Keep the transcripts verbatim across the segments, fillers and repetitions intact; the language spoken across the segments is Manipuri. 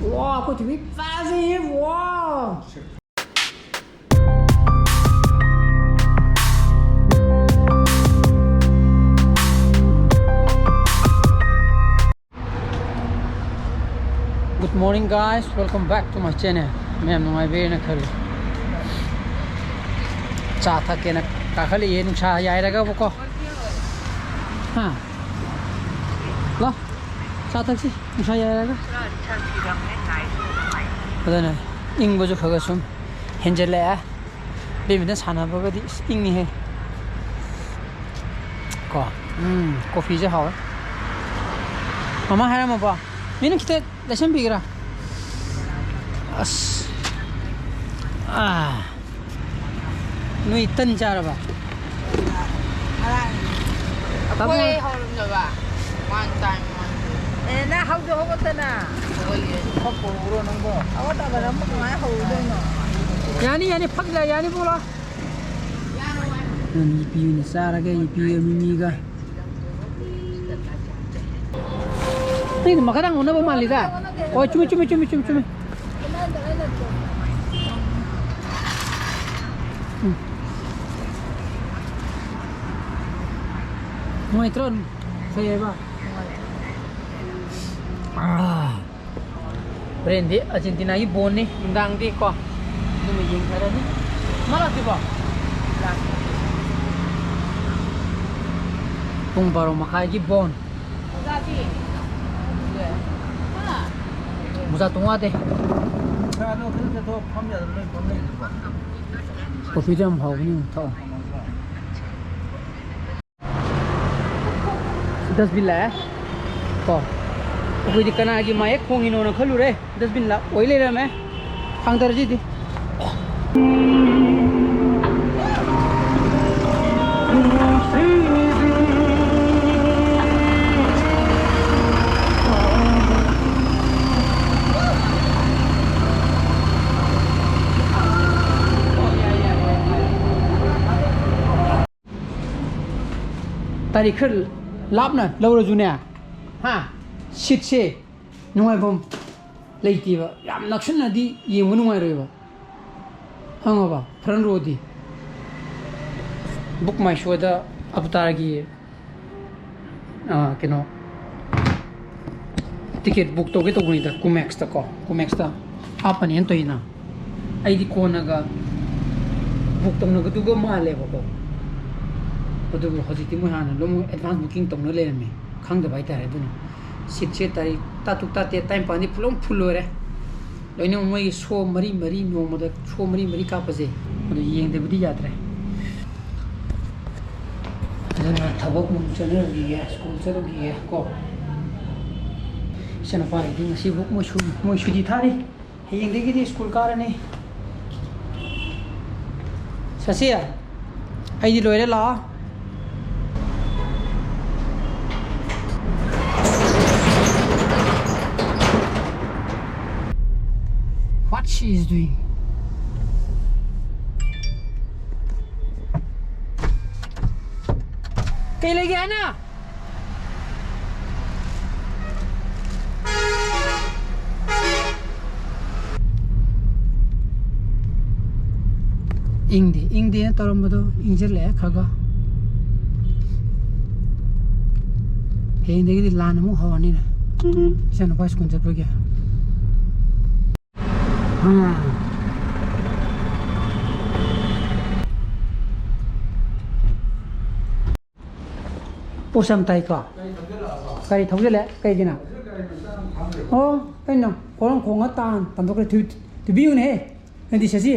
ꯋꯥ, ꯑꯩꯈꯣꯏ ꯊꯣꯏꯕꯤ ꯐꯖꯩꯌꯦ, ꯋꯥ꯫ Good morning, guys, welcome back to my channel. ꯃꯌꯥꯝ ꯅꯨꯡꯉꯥꯏꯕꯤꯔꯦꯅ ꯈꯜꯂꯤ꯫ ꯆꯥ ꯊꯛꯀꯦꯅ ꯀꯥꯈꯠꯂꯛꯏꯌꯦ, ꯅꯨꯡꯁꯥ ꯌꯥꯏꯔꯒꯕꯀꯣ꯫ ꯍꯥ? ꯂꯥꯎ, ꯆꯥ ꯊꯛꯁꯤ, ꯅꯨꯡꯁꯥ ꯌꯥꯏꯔꯒ꯫ ꯑꯗꯨꯅ ꯏꯪꯕꯁꯨ ꯈꯔ ꯈꯔ ꯁꯨꯝ ꯍꯦꯟꯖꯜꯂꯛꯑꯦ꯫ ꯕꯦꯠꯃꯤꯟꯇꯟ ꯁꯥꯟꯅꯕꯒꯗꯤ ꯏꯁ ꯏꯪꯉꯤꯍꯦ꯫ ꯀꯣ꯫ ꯎꯝ, ꯀꯣꯐꯤꯁꯦ ꯍꯥꯎꯋꯦ꯫ ꯃꯃꯥ ꯍꯥꯏꯔꯝꯃꯕꯣ? ꯃꯤꯅ ꯈꯤꯇ ꯂꯩꯁꯟꯕꯤꯒꯦꯔꯥ? ꯑꯁ꯫ ꯑꯥ꯫ ꯅꯣꯏ ꯇꯟ ꯆꯥꯔꯕ? ꯉꯔꯥꯡ ꯇꯥꯃꯣ꯫ ꯑꯩꯈꯣꯏ ꯍꯧꯔꯝꯗꯕ꯫ One time, one time꯫ ꯑꯦ, ꯅꯪ ꯍꯧꯗꯣ ꯍꯧꯒꯠꯇꯅ꯫ ꯍꯧꯒꯠꯂꯦ꯫ ꯐꯛ ꯄꯨꯔꯛꯎꯔꯣ ꯅꯪꯕꯣ? ꯍꯧꯒꯠꯇꯕꯗ ꯑꯃꯨꯛ ꯀꯃꯥꯏꯅ ꯍꯧꯔꯨꯗꯣꯏꯅꯣ? ꯌꯥꯅꯤ, ꯌꯥꯅꯤ, ꯐꯛ ꯂꯩ, ꯌꯥꯅꯤ, ꯄꯨꯔꯛꯑꯣ꯫ ꯅꯪ ꯏꯄꯤ ꯑꯣꯏꯅ ꯆꯥꯔꯒꯦ, ꯏꯄꯤꯒ ꯃꯤꯃꯤꯒ꯫ ꯑꯩꯗꯤ ꯃꯈꯥ ꯊꯪꯕ ꯎꯅꯕ ꯃꯥꯜꯂꯤꯗ꯫ ꯍꯣꯏ, ꯆꯨꯝꯃꯤ, ꯆꯨꯝꯃꯤ, ꯆꯨꯝꯃꯤ, ꯆꯨꯝꯃꯤ, ꯆꯨꯝꯃꯤ꯫ ꯎꯝ꯫ ꯅꯨꯡꯉꯥꯏꯇ꯭ꯔꯣ? ꯐꯩꯌꯦꯕ? ꯑꯥ꯫ ꯍꯣꯔꯦꯟꯗꯤ ꯑꯥꯔꯖꯦꯟꯇꯤꯅꯥꯒꯤ ꯕꯣꯟꯅꯤ, ꯅꯨꯡꯗꯥꯡꯗꯤ ꯀꯣ꯫ ꯑꯗꯨꯃ ꯌꯦꯡꯊꯔꯅꯤ꯫ ꯃꯥ ꯂꯥꯛꯇ꯭ꯔꯤꯕꯣ? ꯄꯨꯡ ꯕꯥꯔꯣ ꯃꯈꯥꯏꯒꯤ ꯕꯣꯟ꯫ ꯃꯣꯖꯥ ꯇꯣꯡ ꯌꯥꯗꯦ꯫ ꯀꯣꯐꯤꯗꯣ ꯌꯥꯝ ꯍꯥꯎꯕꯅꯤ, ꯊꯛꯑꯣ꯫ ꯗꯁꯕꯤꯟ ꯂꯥꯛꯑꯦ꯫ ꯀꯣ꯫ ꯑꯩꯈꯣꯏꯗꯤ ꯀꯅꯥꯒꯤ ꯃꯥꯌꯦꯛ ꯈꯣꯡꯉꯤꯅꯣꯅ ꯈꯜꯂꯨꯔꯦ꯫ ꯗꯁꯕꯤꯟ ꯂꯥꯛ ꯑꯣꯏ ꯂꯩꯔꯝꯃꯦ꯫ ꯊꯥꯡꯗꯔꯁꯤꯗꯤ꯫ ꯇꯥꯔꯤꯛ ꯈꯔ ꯂꯥꯞꯅ ꯂꯧꯔꯁꯨꯅꯦ, ꯍꯥ, ꯁꯤꯠꯁꯦ ꯅꯨꯡꯉꯥꯏꯐꯝ ꯂꯩꯇꯦꯕ꯫ ꯌꯥꯝ ꯅꯛꯁꯤꯟꯅꯗꯤ ꯌꯦꯡꯕ ꯅꯨꯡꯉꯥꯏꯔꯣꯏꯕ, ꯈꯪꯉꯕ? Front row D. Book My Show ꯗ ꯑꯕꯇꯥꯔꯒꯤ, ꯑꯥ, ꯀꯩꯅꯣ, ticket book ꯇꯧꯒꯦ ꯇꯧꯕꯅꯤꯗ, ꯀꯨꯃꯦꯛꯁꯇ ꯀꯣ, ꯀꯨꯃꯦꯛꯁꯇ ꯍꯥꯞꯄꯅꯦꯅ ꯇꯧꯔꯤꯅ꯫ ꯑꯩꯗꯤ ꯀꯣꯟꯅꯒ book ꯇꯧꯅꯒꯗꯧꯕ ꯃꯥꯜꯂꯦꯕꯀꯣ, ꯑꯗꯨꯕꯨ ꯍꯧꯖꯤꯛꯇꯤ ꯃꯣꯏ ꯍꯥꯟꯅ ꯂꯣꯏꯅꯃꯛ advance booking ꯇꯧꯅ ꯂꯩꯔꯝꯃꯦ, ꯈꯪꯗꯕ ꯍꯥꯏꯇꯥꯔꯦ꯫ ꯑꯗꯨꯅ seat ꯁꯦ ꯇꯥꯔꯤꯛ ꯇꯔꯥ ꯇꯔꯨꯛ, ꯇꯔꯥ ꯇꯔꯦꯠ, ꯇꯔꯥꯅꯤꯄꯥꯟꯗꯤ full ꯑꯃ full ꯑꯣꯏꯔꯦ꯫ ꯂꯣꯏꯅꯃꯛ ꯃꯣꯏꯒꯤ show ꯃꯔꯤ ꯃꯔꯤ, ꯅꯣꯡꯃꯗ show ꯃꯔꯤ ꯃꯔꯤ ꯀꯥꯞꯄꯁꯦ, ꯑꯗꯨ ꯌꯦꯡꯗꯕꯗꯤ ꯌꯥꯗ꯭ꯔꯦ꯫ ꯑꯗꯨꯅ ꯊꯕꯛ ꯑꯃꯨꯛ ꯆꯠꯅꯔꯨꯈꯤꯒꯦ, school ꯆꯠꯂꯨꯈꯤꯒꯦ ꯀꯣ꯫ ꯏꯆꯥꯅꯨꯄꯥꯒꯤꯗꯤ ꯉꯁꯤꯕꯨ ꯃꯣꯏ ꯁꯨ-, ꯃꯣꯏ ꯁꯨꯇꯤ ꯊꯥꯔꯤ꯫ ꯍꯌꯦꯡꯗꯒꯤꯗꯤ school ꯀꯥꯔꯅꯤ꯫ ꯁꯁꯤ, ꯑꯩꯗꯤ ꯂꯣꯏꯔꯦ, ꯂꯥꯛꯑꯣ꯫ What she is doing? ꯀꯩ ꯂꯩꯒꯦ ꯍꯥꯏꯅ? ꯏꯪꯗꯦ, ꯏꯪꯗꯦꯅ ꯇꯧꯔꯝꯕꯗꯣ ꯏꯪꯁꯤꯜꯂꯛꯑꯦ ꯈꯔ ꯈꯔ꯫ ꯍꯌꯦꯡꯗꯒꯤꯗꯤ ꯂꯥꯟ ꯑꯃꯨꯛ ꯍꯧꯔꯅꯤꯅꯦ, ꯏꯆꯥꯅꯨꯄꯥ school ꯆꯠꯄꯒꯤ꯫ ꯎꯝ꯫ ꯄꯣꯠꯁꯨ ꯌꯥꯝ ꯇꯥꯏꯀꯣ꯫ ꯒꯥꯔꯤ ꯊꯧꯖꯤꯜꯂꯦ꯫ ꯀꯩꯒꯤꯅꯣ? ꯑꯣ, ꯀꯩꯅꯣ? ꯀꯣꯔꯣꯡ ꯈꯣꯡꯉ ꯇꯥꯟ ꯇꯥꯟꯊꯣꯛꯈ꯭ꯔꯦ꯫ ꯊꯨ-, ꯊꯨꯕꯤꯌꯨꯅꯦꯍꯦ꯫ ꯅꯪꯗꯤ ꯁꯁꯤ꯫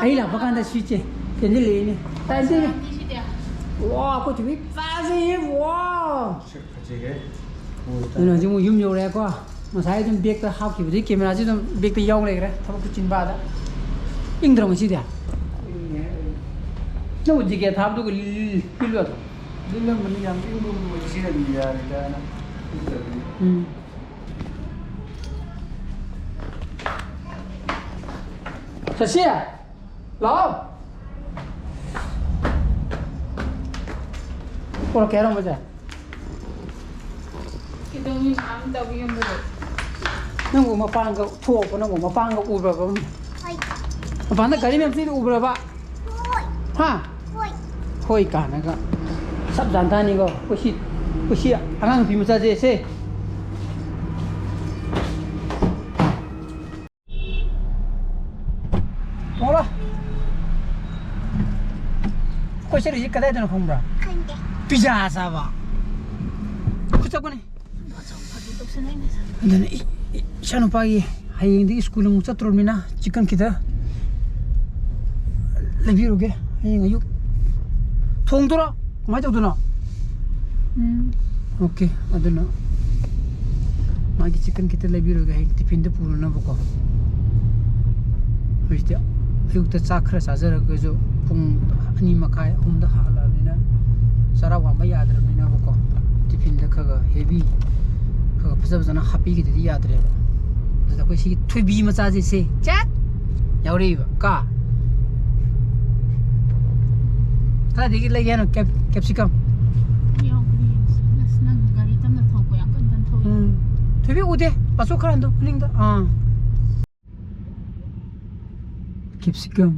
ꯑꯩ ꯂꯥꯛꯄ ꯀꯥꯟꯗ ꯁꯤ ꯆꯦ-, ꯆꯦꯟꯁꯤꯜꯂꯛꯏꯅꯦ꯫ ꯇꯥꯏ, ꯁꯤ꯫ ꯋꯥ, ꯑꯩꯈꯣꯏ ꯊꯨꯕꯤ ꯐꯖꯩꯌꯦ, ꯋꯥ꯫ ꯐꯖꯩꯍꯦ꯫ ꯑꯗꯨꯅ ꯍꯧꯖꯤꯛ ꯑꯃꯨꯛ ꯌꯨꯝ ꯌꯧꯔꯛꯑꯦꯀꯣ꯫ ꯉꯁꯥꯏ ꯑꯗꯨꯝ bag ꯇ ꯍꯥꯞꯈꯤꯕꯗꯒꯤ camera ꯁꯤ ꯑꯗꯨꯝ bag ꯇ ꯌꯥꯎ ꯂꯩꯈ꯭ꯔꯦ꯫ ꯊꯕꯛꯇꯨ ꯆꯤꯟꯕꯗ꯫ ꯏꯪꯗ꯭ꯔꯣ ꯉꯁꯤꯗꯤ? ꯏꯪꯉꯦ꯫ ꯅꯪꯕꯨ jacket ꯊꯥꯕꯗꯨꯒ ꯂꯤ-, ꯂꯤꯠꯂꯨ ꯌꯥꯗ꯭ꯔꯣ? ꯂꯤꯠꯂꯝꯕꯅꯤ, ꯌꯥꯝ ꯏꯪꯕꯕꯨ ꯑꯣꯏꯗꯦ, ꯁꯤꯅꯗꯤ ꯌꯥꯔꯦꯗꯅ꯫ ꯎꯝ꯫ ꯁꯁꯤ! ꯂꯥꯛꯑꯣ꯫ ꯄꯨꯔꯛꯀꯦ ꯍꯥꯏꯔꯣ ꯃꯣꯏꯁꯦ? ꯀꯩꯗꯧꯅꯤ ꯃꯌꯥꯝ ꯇꯧꯕ ꯌꯨꯝꯗꯨꯕꯨ? ꯅꯪꯕꯨ ꯃꯄꯥꯟꯒ ꯊꯣꯛꯄ, ꯅꯪꯕꯨ ꯃꯄꯥꯟꯒ ꯎꯕ꯭ꯔꯕ? ꯍꯣꯏ꯫ ꯃꯄꯥꯟꯗ ꯒꯥꯔꯤ ꯃꯌꯥꯝ ꯆꯦꯜꯂꯤꯗꯣ ꯎꯕ꯭ꯔꯕ? ꯍꯣꯏ꯫ ꯍꯥ? ꯍꯣꯏ꯫ ꯍꯣꯏ ꯀꯥꯟꯅꯒ꯫ ꯆꯞ ꯆꯥꯅ ꯇꯥꯅꯤꯀꯣ꯫ ꯀꯨꯁꯤ, ꯀꯨꯁꯤ ꯑꯉꯥꯡ ꯅꯨꯄꯤ ꯃꯆꯥꯁꯦ ꯁꯦ꯫ ꯇꯣꯡꯂꯣ꯫ ꯑꯩꯈꯣꯏ ꯆꯠꯂꯤꯁꯤ ꯀꯗꯥꯏꯗꯅꯣ ꯈꯪꯕ꯭ꯔꯥ? ꯈꯪꯗꯦ꯫ ꯄꯤꯖꯥ ꯆꯥꯕ꯫ ꯈꯨꯠ ꯆꯠꯄꯅꯤ꯫ ꯑꯗꯨꯅ ꯑꯩ, ꯑꯩ ꯏꯆꯥꯅꯨꯄꯥꯒꯤ ꯍꯌꯦꯡꯗꯒꯤ ꯁ꯭ꯀꯨꯜ ꯑꯃꯨꯛ ꯆꯠꯇ꯭ꯔꯕꯅꯤꯅ ꯆꯤꯛꯀꯟ ꯈꯤꯇ ꯂꯩꯕꯤꯔꯨꯒꯦ꯫ ꯍꯌꯦꯡ ꯑꯌꯨꯛ ꯊꯣꯡꯗꯣꯏꯔꯣ? ꯀꯃꯥꯏꯅ ꯇꯧꯗꯣꯏꯅꯣ? ꯎꯝ꯫ ꯑꯣꯀꯦ, ꯑꯗꯨꯅ ꯃꯥꯒꯤ ꯆꯤꯛꯀꯟ ꯈꯤꯇ ꯂꯩꯕꯤꯔꯨꯒꯦ, ꯍꯌꯦꯡ ꯇꯤꯐꯤꯟꯗ ꯄꯨꯅꯅꯕꯀꯣ꯫ ꯍꯧꯖꯤꯛꯇꯤ ꯑꯌꯨꯛꯇ ꯆꯥꯛ ꯈꯔ ꯆꯥꯖꯔꯒꯁꯨ ꯄꯨꯡ ꯑꯅꯤ ꯃꯈꯥꯏ, ꯑꯍꯨꯝꯗ ꯍꯜꯂꯛꯑꯕꯅꯤꯅ ꯆꯔꯥ ꯋꯥꯟꯕ ꯌꯥꯗ꯭ꯔꯕꯅꯤꯅꯕꯀꯣ, ꯇꯤꯐꯤꯟꯗ ꯈꯔ ꯈꯔ ꯍꯦꯚꯤ ꯈꯔ ꯈꯔ ꯐꯖ ꯐꯖꯅ ꯍꯥꯞꯄꯤꯒꯗꯗꯤ ꯌꯥꯗ꯭ꯔꯦꯕ꯫ ꯑꯗꯨꯗ ꯑꯩꯈꯣꯏ ꯁꯤꯒꯤ ꯊꯣꯏꯕꯤ ꯃꯆꯥꯁꯦ ꯁꯦ ꯆꯦꯠ ꯌꯥꯎꯔꯛꯏꯕ ꯀ꯫ ꯀꯗꯥꯏꯗꯒꯤ ꯂꯩꯒꯦ ꯍꯥꯏꯅꯣ ꯀꯦꯞ-, ꯀꯦꯞꯁꯤꯀꯝ? ꯌꯥꯎꯕꯅꯦ꯫ ꯑꯁ, ꯅꯪ ꯒꯥꯔꯤ ꯇꯞꯅ ꯊꯧꯀꯣ, ꯌꯥꯝ ꯀꯟ ꯀꯟ ꯊꯧꯏ꯫ ꯎꯝ꯫ ꯊꯣꯏꯕꯤ ꯎꯗꯦ꯫ ꯄꯥꯁꯣ ꯈꯔ ꯍꯟꯗꯣ ꯃꯅꯤꯡꯗ꯫ ꯑꯥ꯫ ꯀꯦꯞꯁꯤꯀꯝ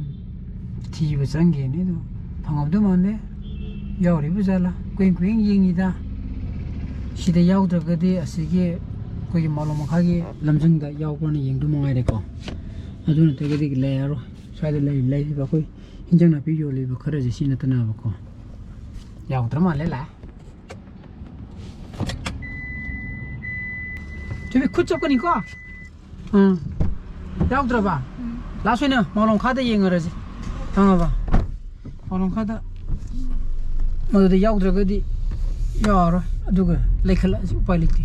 ꯊꯤꯕ ꯆꯪꯒꯦꯅꯦ ꯑꯗꯣ ꯐꯪꯉꯝꯗꯧ ꯃꯥꯟꯗꯦ꯫ ꯌꯥꯎꯔꯤꯕ ꯖꯥꯠꯂꯥ? ꯀꯨꯌꯦꯡ ꯀꯨꯌꯦꯡ ꯌꯦꯡꯉꯤꯗ꯫ ꯁꯤꯗ ꯌꯥꯎꯗ꯭ꯔꯒꯗꯤ ꯑꯁꯤꯒꯤ ꯑꯩꯈꯣꯏꯒꯤ ꯃꯥꯂꯣꯝ ꯃꯈꯥꯒꯤ ꯂꯝꯖꯪꯗ ꯌꯥꯎꯕ꯭ꯔꯅ ꯌꯦꯡꯗꯧ ꯃꯉꯥꯏꯔꯦꯀꯣ꯫ ꯑꯗꯨ ꯅꯠꯇ꯭ꯔꯒꯗꯤ ꯂꯩꯔꯔꯣꯏ꯫ ꯁ꯭ꯋꯥꯏꯗ ꯂꯩ-, ꯂꯩꯔꯤꯕ ꯑꯩꯈꯣꯏ ꯏꯟꯖꯥꯡ ꯅꯥꯄꯤ ꯌꯣꯜꯂꯤꯕ ꯈꯔꯁꯦ ꯁꯤ ꯅꯠꯇꯅꯕꯀꯣ꯫ ꯌꯥꯎꯗ꯭ꯔ ꯃꯥꯜꯂꯦ, ꯂꯥꯛꯑꯦ꯫ ꯆꯨꯝꯃꯤ, ꯈꯨꯠ ꯆꯣꯠꯀꯅꯤꯀꯣ꯫ ꯎꯝ꯫ ꯌꯥꯎꯗ꯭ꯔꯕ? ꯎꯝ꯫ ꯂꯥꯁ ꯑꯣꯏꯅ ꯃꯥꯂꯣꯝ ꯈꯥꯗ ꯌꯦꯡꯉꯔꯁꯤ꯫ ꯈꯪꯉꯕ? ꯃꯥꯂꯣꯝ ꯈꯥꯗ ꯃꯗꯨꯗ ꯌꯥꯎꯗ꯭ꯔꯒꯗꯤ ꯌꯥꯔꯔꯣꯏ꯫ ꯑꯗꯨꯒ ꯂꯩꯈꯠꯂꯛꯑꯁꯤ, ꯎꯄꯥꯏ ꯂꯩꯇꯦ꯫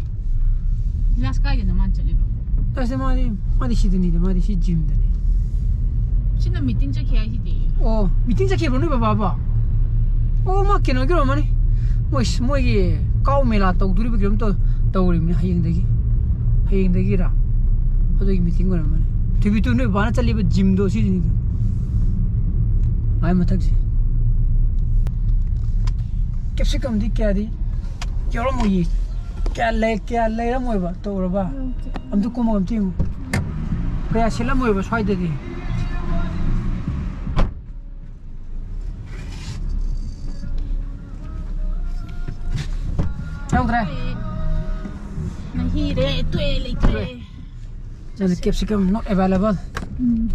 ꯂꯥꯁ ꯀꯥꯏꯗꯅꯣ ꯃꯥꯅ ꯆꯠꯂꯤꯕꯣ? ꯂꯥꯁꯇ ꯃꯥꯗꯤ, ꯃꯥꯗꯤ ꯁꯤꯗꯅꯤꯗ, ꯃꯥꯗꯤ ꯁꯤ ꯖꯤꯝꯗꯅꯤ꯫ ꯁꯤꯅ ꯃꯤꯇꯤꯡ ꯆꯠꯈꯤ ꯍꯥꯏꯁꯤꯗꯤ꯫ ꯑꯣ, ꯃꯤꯇꯤꯡ ꯆꯠꯈꯤꯕ꯭ꯔꯣ ꯅꯣꯏ ꯕꯕꯥꯕꯣ? ꯑꯣ, ꯃꯥ ꯀꯩꯅꯣꯒꯤ ꯑꯣꯏꯔꯝꯃꯅꯤ꯫ ꯃꯣꯏ, ꯃꯣꯏꯒꯤ ꯀꯥꯎ ꯃꯦꯂꯥ ꯇꯧꯗꯣꯔꯤꯕ ꯀꯩꯅꯣꯝ ꯇꯧ-, ꯇꯧꯔꯤꯕꯅꯤ ꯍꯌꯦꯡꯗꯒꯤ꯫ ꯍꯌꯦꯡꯗꯒꯤꯔ? ꯑꯗꯨꯒꯤ ꯃꯤꯇꯤꯡ ꯑꯣꯏꯔꯝꯃꯅꯤ꯫ ꯊꯣꯏꯕꯤꯇꯨ ꯅꯣꯏ ꯕꯕꯥꯅ ꯆꯠꯂꯤꯕ ꯖꯤꯝꯗꯣ ꯁꯤꯁꯤꯅꯤꯗ꯫ ꯃꯥꯏ ꯃꯊꯛꯁꯦ꯫ ꯀꯦꯞꯁꯤꯀꯝꯗꯤ ꯀꯌꯥꯗꯤ ꯌꯥꯎꯔꯝꯃꯣꯏꯌꯦ꯫ ꯀꯌꯥ ꯂꯩ, ꯀꯌꯥ ꯂꯩꯔꯝꯃꯣꯏꯕ ꯇꯧꯔꯕ? ꯑꯝꯇ ꯀꯨꯝꯃꯣ, ꯑꯝꯇ ꯌꯦꯡꯉꯨ꯫ ꯀꯌꯥ ꯁꯤꯠꯂꯝꯃꯣꯏꯕ ꯁ꯭ꯋꯥꯏꯗꯗꯤ꯫ ꯌꯥꯎꯗ꯭ꯔꯦ? ꯅꯪ ꯍꯤꯔꯦ, ꯇꯣꯛꯑꯦ, ꯂꯩꯇ꯭ꯔꯦ꯫ ꯅꯪ capsicum not available. ꯎꯝ꯫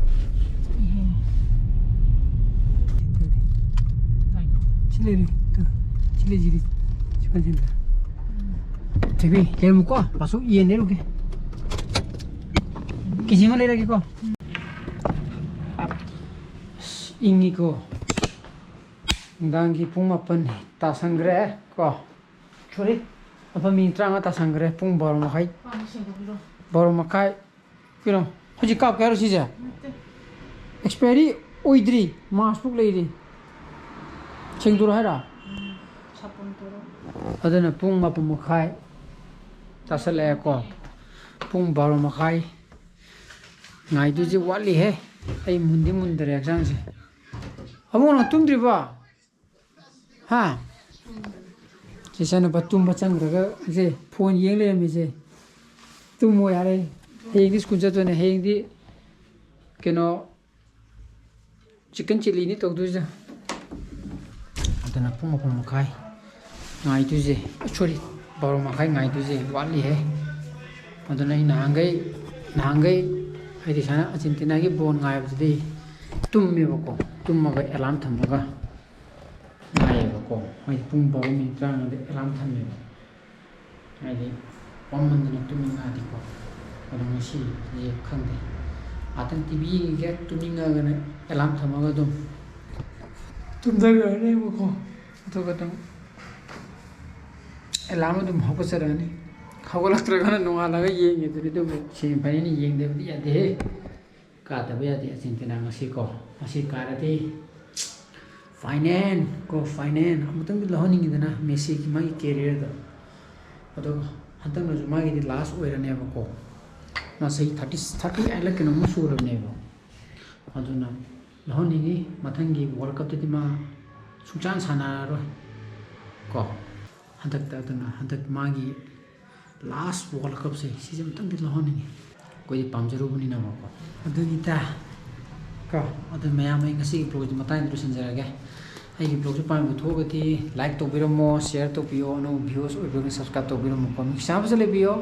ꯁꯤ ꯂꯩꯔꯦ꯫ ꯇꯨ, ꯁꯤ ꯂꯩꯁꯤꯗꯤ꯫ ꯁꯤ ꯐꯖꯅ꯫ ꯊꯣꯏꯕꯤ, ꯂꯩꯔꯝꯃꯨꯀꯣ꯫ ꯄꯥꯁꯨ ꯌꯦꯟ ꯂꯩꯔꯨꯒꯦ꯫ ꯀꯦꯖꯤ ꯑꯃ ꯂꯩꯔꯒꯦꯀꯣ꯫ ꯑꯁ, ꯏꯪꯉꯤꯀꯣ꯫ ꯅꯨꯡꯗꯥꯡꯒꯤ ꯄꯨꯡ ꯃꯥꯄꯟ ꯇꯥꯁꯟꯈ꯭ꯔꯦ ꯀꯣ꯫ Sorry, ꯃꯥꯄꯟ ꯃꯤꯅꯤꯠ ꯇꯔꯥꯃꯉꯥ ꯇꯥꯁꯟꯈ꯭ꯔꯦ꯫ ꯄꯨꯡ ꯕꯥꯔꯣ ꯃꯈꯥꯏ꯫ ꯕꯥꯔꯣ ꯃꯈꯥꯏ꯫ ꯀꯩꯅꯣ, ꯍꯧꯖꯤꯛ ꯀꯥꯞꯀꯦ ꯍꯥꯏꯔꯣ ꯁꯤꯁꯦ? ꯅꯠꯇꯦ꯫ Expiry ꯑꯣꯏꯗ꯭ꯔꯤ, ꯃꯥꯁꯄꯨꯛ ꯂꯩꯔꯤ꯫ ꯁꯦꯡꯗꯣꯔꯛꯑꯣ ꯍꯥꯏꯔꯣ? ꯎꯝ, ꯁꯥꯄꯣꯟ ꯇꯧꯔꯣ꯫ ꯑꯗꯨꯅ ꯄꯨꯡ ꯃꯥꯄꯟ ꯃꯈꯥꯏ ꯇꯥꯁꯜꯂꯛꯑꯦꯀꯣ꯫ ꯄꯨꯡ ꯕꯥꯔꯣ ꯃꯈꯥꯏ ꯉꯥꯏꯗꯣꯏꯁꯦ ꯋꯥꯠꯂꯤꯍꯦ꯫ ꯑꯩ ꯃꯨꯟꯗꯤ ꯃꯨꯟꯗꯔꯦ ꯍꯛꯆꯥꯡꯁꯦ꯫ ꯑꯕꯨꯡꯉꯣ, ꯅꯪ ꯇꯨꯝꯗ꯭ꯔꯤꯕꯣ? ꯍꯥ? ꯏꯆꯥꯅꯨꯄꯥ ꯇꯨꯝꯕ ꯆꯪꯈ꯭ꯔꯒ ꯁꯦ ꯐꯣꯟ ꯌꯦꯡ ꯂꯩꯔꯝꯃꯤꯁꯦ꯫ ꯇꯨꯝꯃꯣ ꯌꯥꯔꯦ꯫ ꯍꯌꯦꯡꯗꯤ ꯁ꯭ꯀꯨꯜ ꯆꯠꯇꯣꯏꯅꯦ꯫ ꯍꯌꯦꯡꯗꯤ ꯀꯩꯅꯣ, ꯆꯤꯛꯀꯟ ꯆꯤꯂꯤꯅꯤ ꯇꯧꯗꯣꯏꯁꯦ꯫ ꯑꯗꯨꯅ ꯄꯨꯡ ꯃꯥꯄꯟ ꯃꯈꯥꯏ ꯉꯥꯏꯗꯣꯏꯁꯦ꯫ Sorry, ꯕꯥꯔꯣ ꯃꯈꯥꯏ ꯉꯥꯏꯗꯣꯏꯁꯦ ꯋꯥꯠꯂꯤꯍꯦ꯫ ꯑꯗꯨꯅ ꯑꯩ ꯅꯍꯥꯟꯈꯩ, ꯅꯍꯥꯟꯈꯩ ꯍꯥꯏꯗꯤ ꯁꯨꯃꯥꯏꯅ ꯑꯥꯔꯖꯦꯟꯇꯤꯅꯥꯒꯤ ꯕꯣꯜ ꯉꯥꯏꯕꯗꯨꯗꯤ ꯇꯨꯝꯃꯦꯕꯀꯣ꯫ ꯇꯨꯝꯃꯒ ꯑꯦꯂꯥꯝ ꯊꯝꯃꯒ ꯉꯥꯏꯌꯦꯕꯀꯣ꯫ ꯍꯥꯏꯗꯤ ꯄꯨꯡ ꯕꯥꯔꯣ ꯃꯤꯅꯤꯠ ꯇꯔꯥꯃꯉꯥꯗ ꯑꯦꯂꯥꯝ ꯊꯝꯃꯦꯕ꯫ ꯍꯥꯏꯗꯤ ꯋꯥꯃꯟꯗꯅ ꯇꯨꯝꯅꯤꯡꯉꯛꯑꯗꯤꯀꯣ꯫ ꯑꯗꯣ ꯉꯁꯤꯁꯦ ꯈꯪꯗꯦ꯫ ꯉꯥꯛꯇꯪ ꯇꯤ ꯚꯤ ꯌꯦꯡꯉꯤꯒꯦ, ꯇꯨꯝꯅꯤꯡꯉꯒꯅ ꯑꯦꯂꯥꯝ ꯊꯝꯃꯒ ꯑꯗꯨꯝ ꯇꯨꯝꯊꯈ꯭ꯔꯅꯦꯕꯀꯣ꯫ ꯑꯗꯨꯒ ꯑꯗꯨꯝ ꯑꯦꯂꯥꯝ ꯑꯗꯨꯝ ꯍꯧꯒꯠꯆꯔꯛꯑꯅꯤ꯫ ꯍꯧꯒꯠꯂꯛꯇ꯭ꯔꯒꯅ ꯅꯣꯡꯉꯥꯜꯂꯒ ꯌꯦꯡꯉꯦ ꯑꯗꯨꯅꯤ꯫ ꯑꯗꯨꯕꯨ semi final ꯌꯦꯡꯗꯕꯗꯤ ꯌꯥꯗꯦꯍꯦ꯫ ꯀꯥꯗꯕ ꯌꯥꯗꯦ ꯑꯥꯔꯖꯦꯟꯇꯤꯅꯥ ꯉꯁꯤ ꯀꯣ꯫ ꯉꯁꯤ ꯀꯥꯔꯗꯤ final ꯀꯣ, final ꯑꯃꯨꯛꯇꯪꯗꯤ ꯂꯧꯍꯟꯅꯤꯡꯉꯤꯗꯅ ꯃꯦꯁꯤꯒꯤ ꯃꯥꯒꯤ careerꯗ꯫ ꯑꯗꯣ ꯍꯟꯗꯛꯅꯁꯨ ꯃꯥꯒꯤꯗꯤ last ꯑꯣꯏꯔꯅꯦꯕꯀꯣ꯫ ꯃꯥ ꯆꯍꯤ thirty, thirty eight ꯂ ꯀꯩꯅꯣꯝꯃ ꯁꯨꯔꯕꯅꯦꯕ꯫ ꯑꯗꯨꯅ ꯂꯧꯍꯟꯅꯤꯡꯉꯤ꯫ ꯃꯊꯪꯒꯤ World Cupꯇꯗꯤ ꯃꯥ ꯁꯨꯡꯁꯥꯟ ꯁꯥꯟꯅꯔꯔꯣꯏ ꯀꯣ꯫ ꯍꯟꯗꯛꯇ, ꯑꯗꯨꯅ ꯍꯟꯗꯛ ꯃꯥꯒꯤ Last World Cupꯁꯦ ꯁꯤꯁꯦ ꯑꯃꯨꯛꯇꯪꯗꯤ ꯂꯧꯍꯟꯅꯤꯡꯉꯤ, ꯑꯩꯈꯣꯏꯗꯤ ꯄꯥꯝꯖꯔꯨꯕꯅꯤꯅꯀꯣ꯫ ꯑꯗꯨꯅꯤꯗ ꯀꯣ꯫ ꯑꯗꯨ ꯃꯌꯥꯝ, ꯑꯩ ꯉꯁꯤꯒꯤ vlogꯁꯦ ꯃꯇꯥꯡꯗ ꯂꯣꯏꯁꯤꯟꯖꯔꯒꯦ꯫ ꯑꯩꯒꯤ vlogꯁꯦ ꯄꯥꯝꯕ ꯊꯣꯛꯑꯒꯗꯤ like ꯇꯧꯕꯤꯔꯝꯃꯣ, share ꯇꯧꯕꯤꯌꯣ, ꯑꯅꯧꯕ viewers ꯑꯣꯏꯕꯤꯔꯒꯅ subscribe ꯇꯧꯕꯤꯔꯝꯃꯣꯀꯣ꯫ ꯃꯤꯁꯥꯕꯁꯨ ꯂꯩꯕꯤꯌꯣ꯫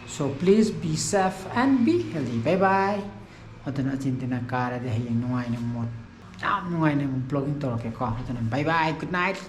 So please be safe and be healthy. Bye bye. ꯑꯗꯨꯅ Argentina ꯀꯥꯔꯗꯤ ꯍꯌꯦꯡ ꯅꯨꯡꯉꯥꯏꯅ ꯃꯣꯠ-, ꯌꯥꯝ ꯅꯨꯡꯉꯥꯏꯅ ꯑꯃꯨꯛ vlogging ꯇꯧꯔꯛꯀꯦꯀꯣ꯫ ꯑꯗꯨꯅ bye bye, good night꯫